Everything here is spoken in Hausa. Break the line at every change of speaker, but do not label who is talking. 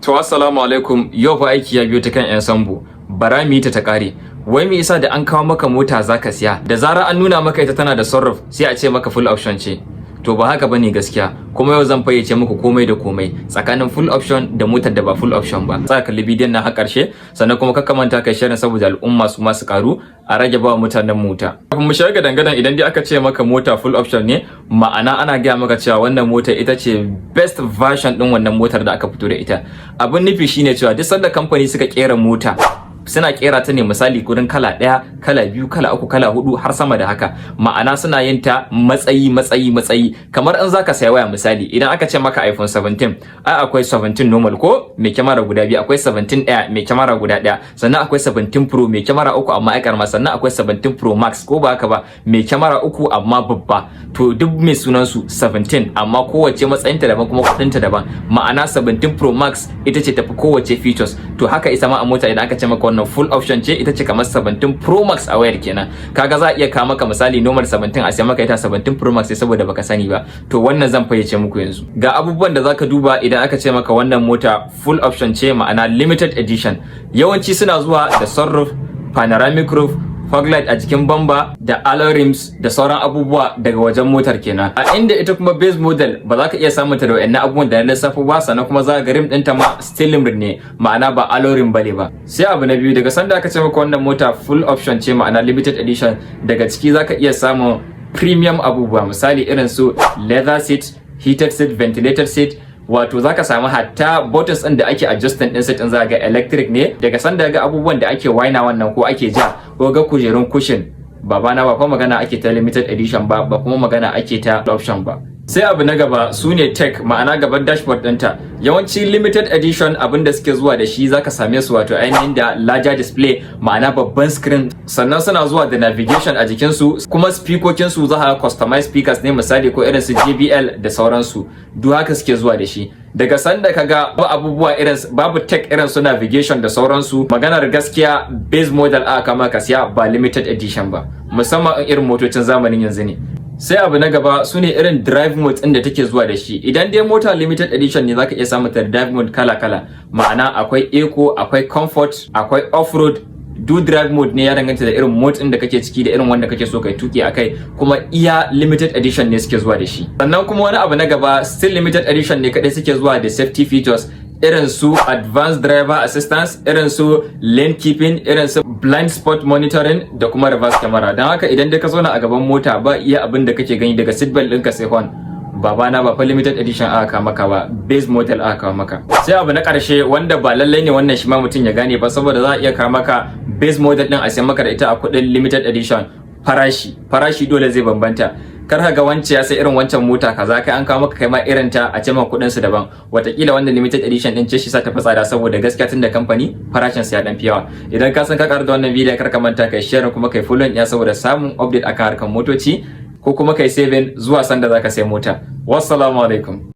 To, assalamu alaikum. Yau fa aiki ya biyo ta kan 'yan sambo. Bara mu yi ta ta kare. Wai me yasa da an kawo maka mota zaka siya, da zarar an nuna maka ita tana da sunroof, sai a ce maka full option ce? To, ba haka bane gaskiya. Kuma yau zan fayyace muku komai da komai tsakanin full option da motar da ba full option ba. Tsaya, kalli bidiyon nan har karshe, sannan kuma kakka manta kai sharing saboda al'umma su ma su karu, a rage ba mutanen mota. Kafin mu shiga dangadan, idan dai aka ce maka mota full option ne, ma'ana ana gaya maka cewa wannan mota ita ce best version din wannan motar da aka fito da ita. Abin nufi shine cewa duk sanda kamfani suka kera mota, suna kera ta ne misali gurin kala ɗaya, kala biyu, kala uku, kala hudu, har sama da haka. Ma'ana suna yin ta matsayi, matsayi, matsayi, kamar in zaka saya waya. Misali, idan aka ce maka iPhone 17, ai akwai 17 normal ko mai kyamara guda biyu, akwai 17 Air mai kyamara guda ɗaya, sannan akwai 17 Pro mai kyamara uku amma ai karama, sannan akwai 17 Pro Max, ko ba haka ba, mai kyamara uku amma babba. To, duk mai sunan su 17, amma kowace matsayinta daban kuma kudinta daban. Ma'ana 17 Pro Max ita ce tafi kowace features. To, haka ita ma a mota, idan aka ce maka wannan full option ce, ita ce kamar 17 Pro Max a wayar kenan. Kaga za a iya kawo maka misali normal 17, a sai maka ita 17 Pro Max sai saboda baka sani ba. To, wannan zan fayyace muku yanzu. Ga abubuwan da zaka duba idan aka ce maka wannan mota full option ce, ma'ana limited edition. Yawanci suna zuwa da sunroof, panoramic roof, fog light a jikin bamba da alloy rims da sauran abubuwa daga wajen motar kenan. A inda ita kuma base model ba za ka iya samun ta da wayannan abubuwan da na lissafo ba, sannan kuma za ga rim ɗinta ma steel rim ne, ma'ana ba alloy rim bane ba. Sai abu na biyu, daga sanda aka ce maka wannan mota full option ce, ma'ana limited edition, daga ciki za ka iya samun premium abubuwa, misali irin su leather seat, heated seat, ventilated seat. Wato zaka samu hatta buttons din da ake adjusting din seat din, za ga electric ne. Daga sanda ga abubuwan da ake waina wannan ko ake ja, ko ga kujerun cushion, babana, ba fa magana ake ta limited edition ba, ba kuma magana ake ta option ba. Sai abu na gaba su ne tech, ma'ana gaban dashboard ɗinta. Yawanci limited edition abin da suke zuwa da shi, zaka same su wato ainihin da larger display, ma'ana babban screen, sannan suna zuwa da navigation a jikinsu, kuma speakokin su za ka customized speakers ne, misali ko irin su JBL da sauransu. Duk haka suke zuwa da shi. Daga sanda kaga abubuwa irin babu tech irin su navigation da sauransu, maganar gaskiya base model aka kama ka siya, ba limited edition ba, musamman irin motocin zamanin yanzu ne. Sai abu na gaba su ne irin drive mode ɗin da take zuwa da shi. Idan dai mota limited edition ne, zaka iya samun ta drive mode kala kala, ma'ana akwai eco, akwai comfort, akwai off-road. Duk drive mode ne, ya danganta da irin mode ɗin da kake ciki da irin wanda kake so kai tuki akai, kuma iya limited edition ne suke zuwa da shi. Sannan kuma wani abu na gaba, still limited edition ne kadai suke zuwa da safety features irin su advanced driver assistance, irin su lane keeping, irin su blind spot monitoring da kuma reverse camera. Don haka idan dai ka zauna a gaban mota, ba iya abin da kake gani daga seatbelt ɗinka sai horn, babana, ba fa limited edition aka kawo maka ba, base model aka kawo maka. Sai abu na karshe wanda ba lallai ne wannan shi ma mutum ya gane ba, saboda za a iya kawo maka base model din a sayan maka da ita a kuɗin limited edition: farashi. Farashi dole zai bambanta. Kar ka ga wance ya sai irin wancan mota kaza, kai an kawo maka kai ma irin ta, a ce maka kuɗin su daban. Watakila wannan limited edition din ce shi sa ta fi tsada, saboda gaskiya tun da kamfani farashin sa ya dan fi yawa. Idan ka san ka karu da wannan bidiyon, kar ka manta kai share kuma kai follow ya saboda samun update akan harkar motoci, ko kuma kai saving zuwa sanda zaka sai mota. Wassalamu alaikum.